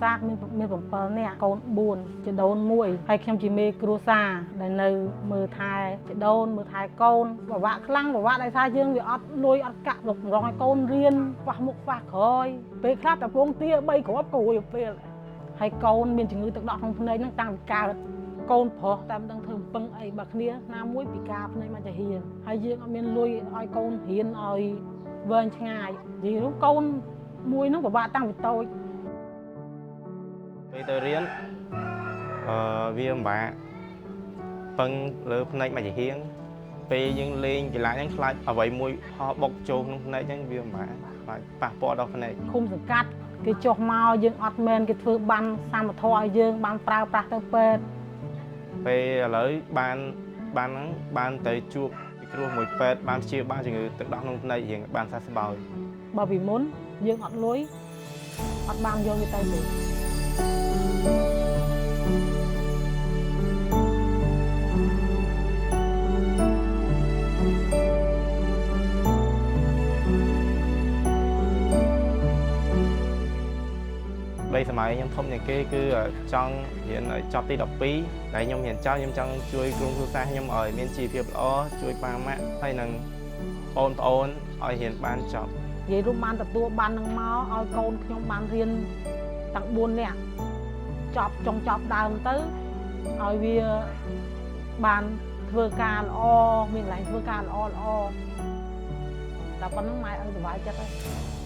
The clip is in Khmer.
សារមាន7នាក់កូន4ជីដូន1ហើយខ្ញុំជាមេគ្រួសារដែលនៅមើលថែជីដូនមើលថែកូនពិបាកខ្លាំងពិបាកដោយសារយើងវាអត់លុយអត់កាក់លុកម្រងឲ្យកូនរៀនខ្វះមុខខ្វះក្រោយពេលខ្លះតែពងទា3គ្រាប់ក៏រួចពេលហើយកូនមានជំងឺទឹកដក់ក្នុងភ្នែកហ្នឹងតាំងពីកើតកូនប្រុសតែមិនដឹងធ្វើពឹងអីបើគ្នាណាមួយពិការភ្នែកមកចាហៀនហើយយើងអត់មានលុយឲ្យកូនរៀនឲ្យវែងឆ្ងាយនិយាយរួមកូនមួយហ្នឹងពិបាកតាំងពីតូច ពេលទៅរៀនវាពិបាកពឹងលើភ្នែកមួយចំហៀងពេលយើងលេងកីឡាហ្នឹងខ្លាចអ្វីមួយហោះបុកចូលក្នុងភ្នែកហ្នឹងវាពិបាកខ្លាចប៉ះពាល់ដល់ភ្នែក ឃុំសង្កាត់គេចុះមកយើងអត់មែនគេធ្វើបានសមធម៌ឲ្យយើងបានប្រើប្រាស់ទៅពេទ្យ ពេលឥឡូវបានបានហ្នឹងបានទៅជួបពិគ្រោះមួយពេទ្យបានព្យាបាលជំងឺទឹកដោះក្នុងភ្នែករៀងបានសះស្បើយ បើពីមុនយើងអត់លុយអត់បានយកវាទៅទេ បីសម័យខ្ញុំធំជាងគេគឺចង់រៀនឲ្យចប់ទី12តែខ្ញុំរៀនចប់ខ្ញុំចង់ជួយក្រុមគ្រួសារខ្ញុំឲ្យមានជីវភាពល្អជួយប៉ាម៉ាក់ហើយនិងបងប្អូនឲ្យរៀនបានចប់ និយាយរួមបានទទួលបាននឹងមកឲ្យកូនខ្ញុំបានរៀនទាំង4នាក់ចប់ចុងចប់ដើមទៅឲ្យវាបានធ្វើការល្អមានកន្លែងធ្វើការល្អល្អតែប៉ុណ្្នឹងម៉ែឪសុបាយចិត្តហើយ។